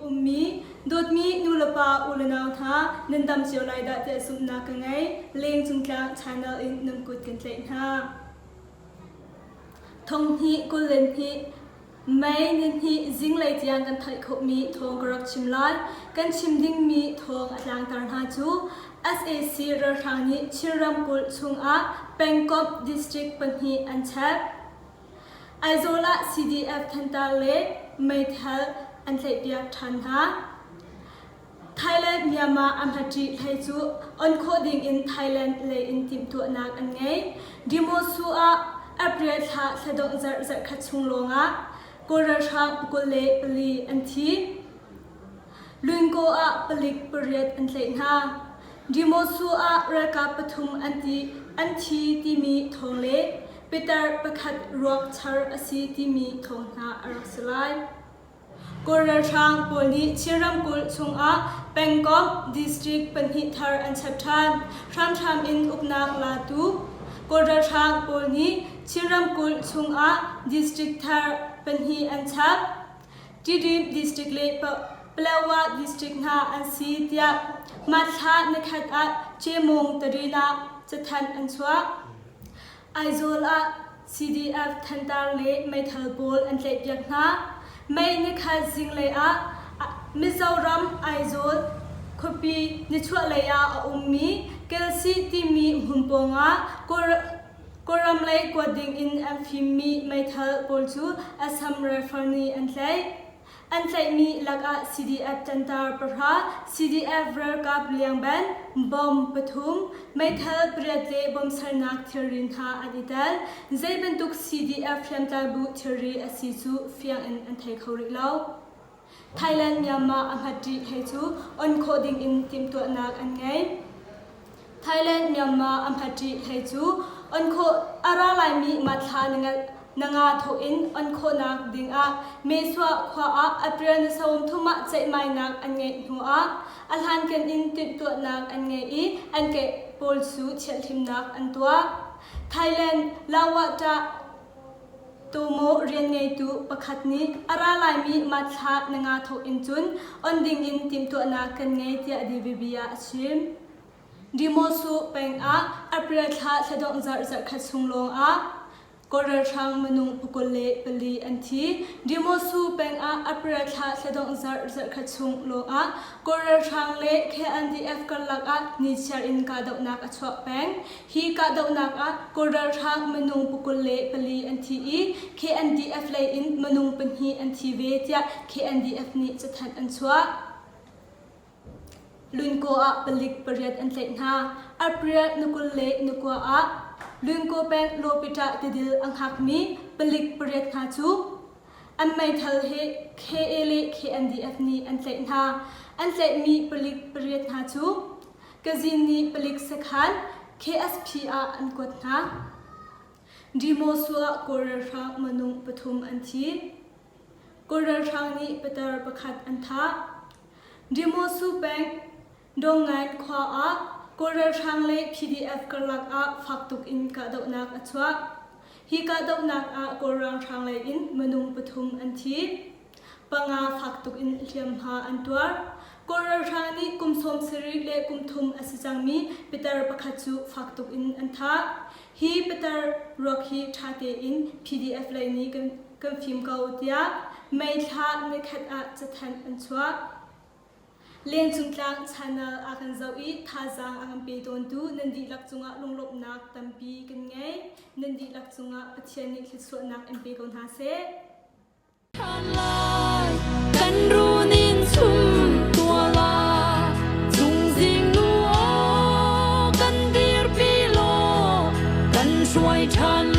Ummi, dawtmi nulepa ulenau hna, nan dam cio lai dah tiah zumhnak ka ngei. Leng Cungtlang channel in nan kut kan tlaih hna. Thonghnih 22 May nihnih zinglei tiang kan theih khawhmi thawng ka rak chim lai. Kan chim dingmi thawng a tlangtar hna cu sac ralhrang nih Chin ramkulh chungah pengkomh district pahnih an chep. Aizawl ah CDF Thantar le meithal an tlaihpiak ṭhan hna. Thailand Myanmar a hmaṭih hlei cu on khawh dingin Thailand lei in timhtuahnak an ngei. Demosu ah April thla thladongh zarh zarhkhat chung lawngah Kawl ralhrang 24 an thi. Luinkaw ah palik pariat an tlaih hna. Demosu ah ralkap pathum an ti an thi timi thawng le pitar pakhat ruak char a si timi thawng hna a rak si lai. Kawl ralhrang pawl nih Chin ramkulh chungah pengkomh district pahnih thar an chap ṭhan. Hramhram in uknak latu Kawl ralhrang pawl nih Chin ramkulh chungah district thar pahnih an chap. Tidim district le Palawa district hna an si tiah Matthla nikhat ah Cemung Tarin ah cathanh an chuah. Aizawl ah CDF thantar le meithal pawl an tlaihpiak hna. May nikhat zinglei ah Mizoram Aizawl khuapi nichuahlei ah a ummi Kelsih timi hmun pawngah Kawlram lei kuat dingin an fimmi meithal pawl cu Assam Rifle nih an tlaih. An tlaihmi lakah CDF ṭantar pahra, CDF ralkap liangben, bomb pathum, meithal pariat le bomb sernak thilri hna an i tel. Zei bantuk CDF hriamtlai bu thilri a si cu fiang in an thei kho rih lo. Thailand Myanmar a hmat rih hlei cu on khawh dingin timhtuahnak an ngei. Thailand Myanmar a hmat rih hlei cu on khawh a ra laimi mathla na nga thawh in on khawhnak dingah Mesua khua ah April ni 30 ah ceihmainak an ngeih hnu ah a hlankan in timhtuahnak an ngei i an keih pawl cu thianhhlimnak an tuah. Thailand Lawata Tumaw rianngeitu pakhat nih a ra laimi Mathla na nga thawk in cun on dingin timhtuahnak kan ngei tiah DVB ah a chim. Demosu peng ah April thla thladongh zarh zarhkhat chung lawng ah Kawl ralhrang minung 24 an thi. Demosu peng ah April thla thladongh zarh zarhkhat chung lawng ah Kawl ralhrang le KNDF karlak ah nichiar in kahdohnak a chuak peng. Hi kahdohnak ah Kawl ralhrang minung 24 an thi i KNDF lei in minung pahnih an thi ve tiah KNDF nih cathanh an chuah. Lunkaw ah palik pariat an tlaih hna. April ni 20 le ni kua ah Lunkaw peng Lawpita tidil a hngakmi palik pariat hna cu an meithal he KA le KNDF nih an tlaih hna. An tlaihmi palik pariat hna cu Kazin nih palik sakhan KSP ah an kuat hna. Demosu ah Kawl ralhrang minung pathum an thi. Kawl ralhrang nih patar pakhat an thah. Demosu peng Dongngan khua ah Kawl ralhrang le PDF karlak ah fak tuk in kahdohnak a chuak. Hi kahdohnak ah Kawl ralhrang lei in minung pathum an thi. Panga fak tuk in hliamhma an tuar. Kawl ralhrang nih kum 70 le kum thum a si cangmi pitar pakhat cu fak tuk in an thah. Hi pitar ruak hi ṭha tein PDF lei nih kan, kan fim ko tiah May thla nikhat ah cathanh an chuah. Lengcungtlang channel a kan zoh i thazaang a kan pe tawntu nan dihlak cungah lunglawmhnak tampi kan ngei. Nan dihlak cungah Pathian nih thluachuahnak in pe ko hna seh. Kan runin chum tuala chungzing nu aw kan dirpi law kan hruai ṭhan.